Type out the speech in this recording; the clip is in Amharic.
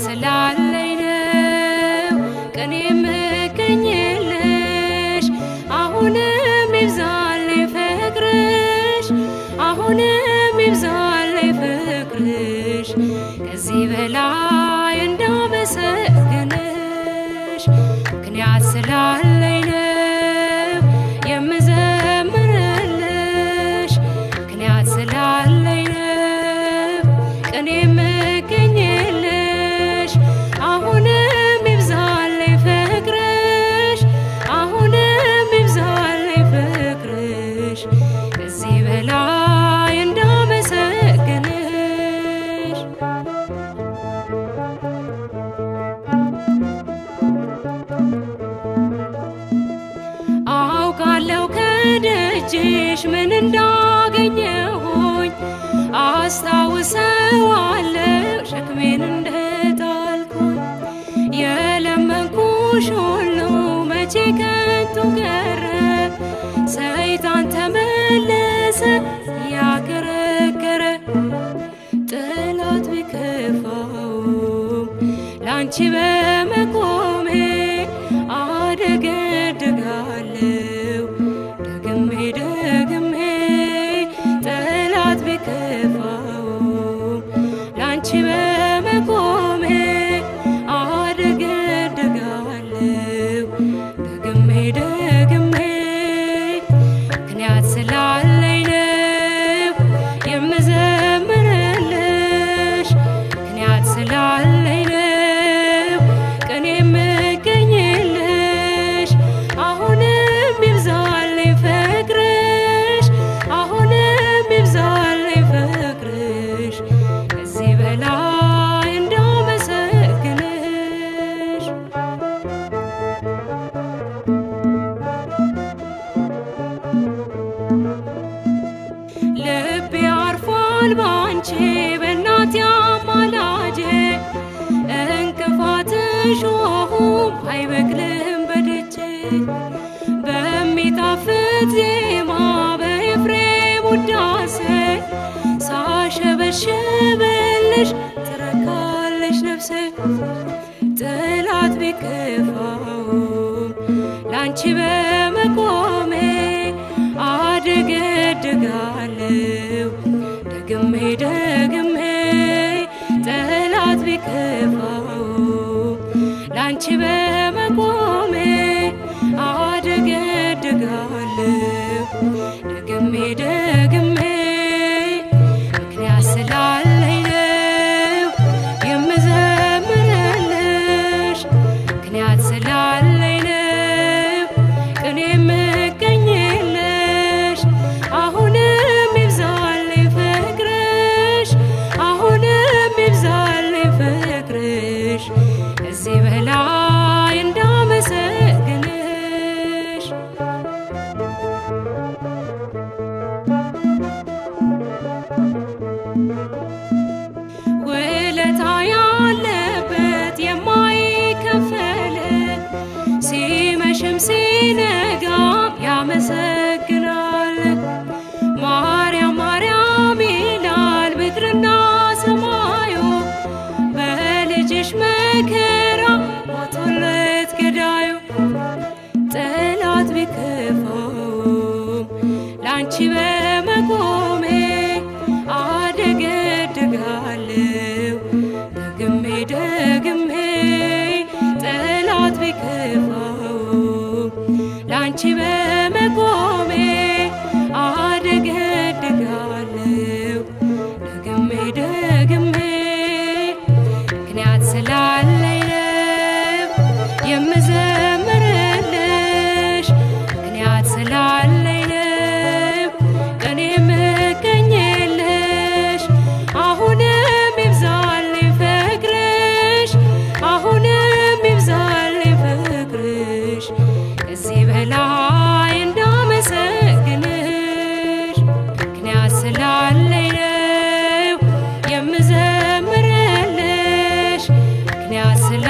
ስላለኝ ነው ቅኔ የምገኝልሽ። አሁንም ይብዛልኝ ፍቅርሽ፣ አሁንም ይብዛልኝ ፍቅርሽ፣ ከዚህ በላይ እንዳመሰግንሽ። ምክንያት ስላለኝ ነው የምዘምርልሽ፣ ምክንያት ስላለኝ ነው ቅኔ የምገኝልሽ። አሁንም ይብዛልኝ ፍቅርሽ፣ አሁንም ይብዛልኝ ፍቅርሽ፣ ከዚህ በላይ እንዳመሰግንሽ። አውቃለሁ ከደጅሽ ምን እንዳገኘሁኝ፣ አስታውሰዋለሁ ሸክሜን እንደጣልኩኝ። የለመንኩሽ ሁሉ መቼ ከንቱ ቀረ፣ ሰይጣን ተመለሰ ያከረከረ። ጠላት ቢከፋውም ላንቺ በመቆሜ አደገድጋለሁ ደግሜ ደግሜ። ጠላት ቢከፋውም ላንቺ በመቆሜ አደገድጋለሁ ደግሜ ደግሜ። ምክንያት ስላለኝ ነው የምዘምርልሽ፣ ምክንያት ስላለኝ ነው ቅኔ የምገኝልሽ። አሁንም ይብዛልኝ ፍቅርሽ፣ አሁንም ይብዛልኝ ፍቅርሽ፣ ከዚህ በላይ እንዳመሰግንሽ። ልቤ አርፏል ባንቺ በእናቴ አማላጄ፣ እንቅፋትሽ ሾሁም አይበቅልም በደጄ። በሚጣፍጥ ዜማ በኤፍሬም ውዳሴ ሳሸበሽብልሽ ትረካለች ነፍሴ። ጠላት ቢከፋውም ላንቺ በመቆሜ አደገድጋለሁ ደግሜ ደግሜ። ጠላት ቢከፋውም ላንቺ በመቆሜ አደገድጋለሁ ደግሜ ደግሜ። ምክንያት ስላለኝ ነው የምዘምርልሽ፣ ምክንያት ስላለኝ ነው ቅኔ የምገኝልሽ። አሁንም ይብዛልኝ ፍቅርሽ፣ አሁንም ይብዛልኝ ፍቅርሽ፣ ከዚህ በላይ እንዳመሰግንሽ። ውለታ ያለበት የማይከፈል ሲመሽም ሲነጋም ያመሰግናል። ማርያም ማርያም ይላል ምድርና ሰማዩ፣ በልጅሽ መከራ ሞቶለት ገዳዩ። ጠላት ቢከፋውም ላንቺ በመቆሜ አደገድጋለሁ ደግሜ ደግሜ። ጠላት ቢከፋውም ላንቺ በመቆሜ አደገድጋለሁ ደግሜ ደግሜ። ምክንያት ስላለኝ ነው የምዘምርልሽ፣ ምክንያት ስላለኝ ነው ቅኔ የምገኝልሽ። አሁንም ይብዛልኝ ፍቅርሽ፣ አሁንም ይብዛልኝ ፍቅርሽ፣ ከዚህ በላይ እንዳመሰግንሽ። ምክንያት ስላለኝ ነው የምዘምርልሽ፣ ምክንያት ስላ